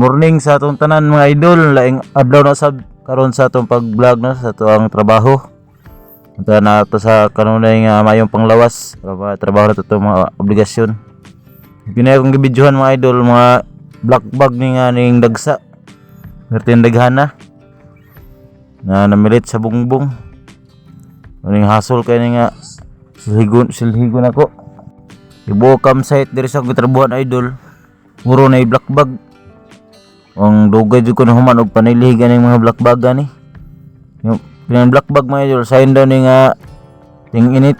Morning sa atong tanan, mga idol. Laing adlaw na sab karon sa atong pag-vlog, no, sa atoang trabaho. Punta na to sa kanunay nga mayong panglawas para trabaho na to itong mga obligasyon. Ginay akong gibidyohan, mga idol, mga black bag ni nga ning dagsa. Perting daghana na namilit sa bungbong. Maning hasol kay ni nga silhigon silhigon ako. Ibuo campsite diri sa gitrabuhan, idol. Puro na black bag. Ang dugay jud ko na human og panilhig aning mga black bag ani. Yung pinang black bag, mga idol, sign daw ni nga ting init.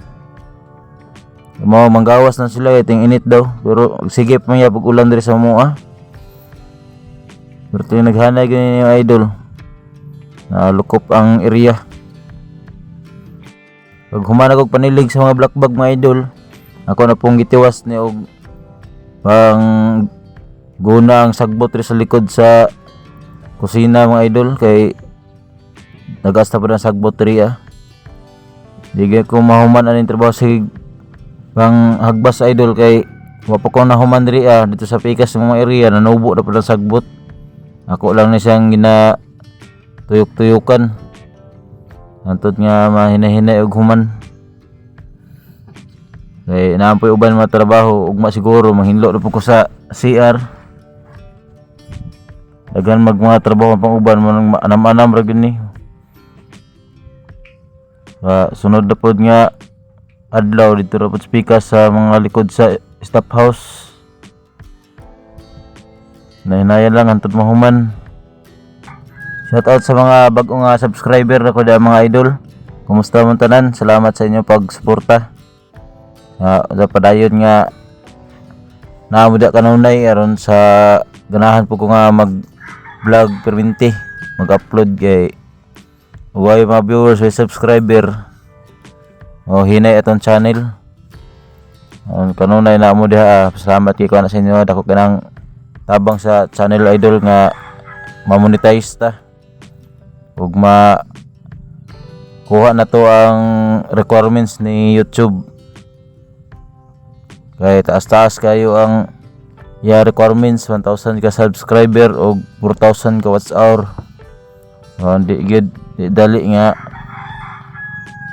Mao manggawas na sila eh, ting init daw. Pero sige pa man pag ulan diri sa mua. Pero ting naghanay gani yung idol. Na lukop ang area. Pag human og panilig sa mga black bag, mga idol, ako na pong gitiwas ni og pang guna ang sagbot ri sa likod sa kusina, mga idol, kay nagasta pa ng sagbot ri ah. Di gyud ko mahuman aning trabaho sa pang hagbas, idol, kay wa pa ko nahuman diri ah, dito sa pikas ng mga area nanubo na pa ng sagbot. Ako lang ni siyang gina tuyok-tuyukan. Hantod nga mahinahinay og human. Kay naa po'y uban mga trabaho, ugma siguro manghinlo na po ko sa CR. Daghan mag mga trabaho pang uban man, anam-anam ra gyud ni. Sunod na pod nga adlaw, dito ra pod sa pikas sa mga likod sa staff house. Nahinayan lang hantod mahuman. Shout out sa mga bag-o nga subscriber ako da, mga idol. Kumusta man tanan? Salamat sa inyong pagsuporta. Sa padayon nga naa mo da kanunay aron sa ganahan po ko nga mag vlog perminti, mag-upload, kay way mga viewers, way subscriber o hinay atong channel. Ang kanunay na mo diha, ah, salamat kay ko na sa inyo, dako kanang tabang sa channel, idol, nga ma-monetize ta ug ma kuha na to ang requirements ni YouTube, kay taas-taas kayo ang ya requirements, 1,000 ka subscriber o 4,000 ka watch hour. Oh, di gid di dali nga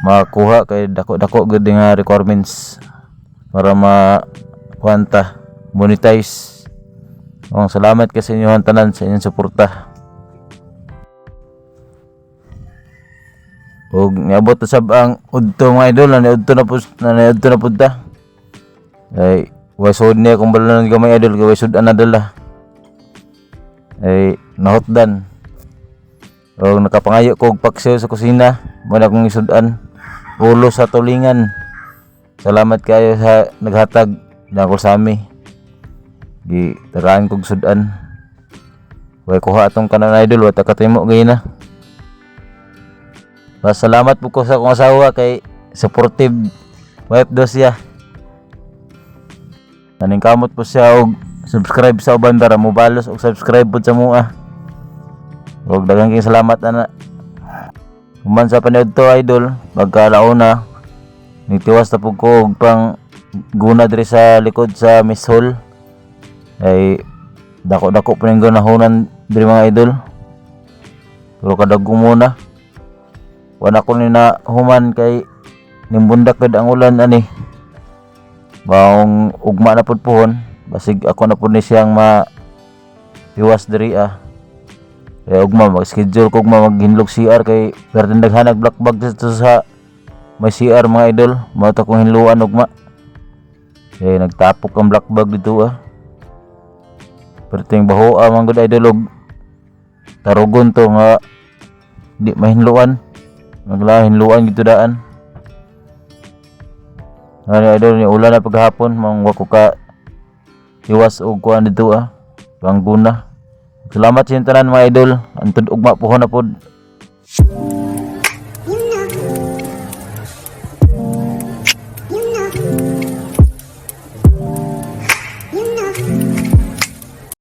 makuha kay dako-dako gud nga requirements para ma kuanta monetize. Oh, salamat kay sa inyong tanan sa inyong suporta. Ug niabot na sab ang udto, mga idol, na udto na pud, na udto na pud ta. Ay, way sud niya kung balanon gamay, idol, kay way sud na dala. Ay, nahotdan. Og nakapangayo ko og paksiw sa kusina, mo na akong isudan. Ulo sa tulingan. Salamat kayo sa naghatag dako sa ami. Gi tagaan kog sudan. Way kuha atong kanan, idol, wa ta katimo gayna. Salamat po ko sa akong asawa kay supportive wife do siya. Naning kamot po siya og subscribe sa uban para mobalos og subscribe pud sa mua. Og daghang kayong salamat ana. Human sa paniud to, idol, pagkalauna nitiwas na pud ko og pang guna diri sa likod sa mess hall. Ay dako-dako po ning gunahonan diri, mga idol. Pero kadago muna. Wala ko ni na human kay nimbundak gud ang ulan ani. Baong ugma na pud pohon, basig ako na pud ni siyang ma tiwas diri ah. Kaya ugma mag-schedule ko ugma maghinlog CR kay perting daghanag black bag dito sa may CR, mga idol. Mao ta kong hinluan ugma. Kay nagtapok ang black bag dito ah. Perting baho ah, man gud, idol, og tarugon to nga di mahinluan. Magla hinluan gito daan. Ano, idol, ni ulan na paghapon, mong wa ko ka tiwas og kuan dito ah. Pangguna. Salamat sa inyong tanan, mga idol. Antod ugma pohon na pod.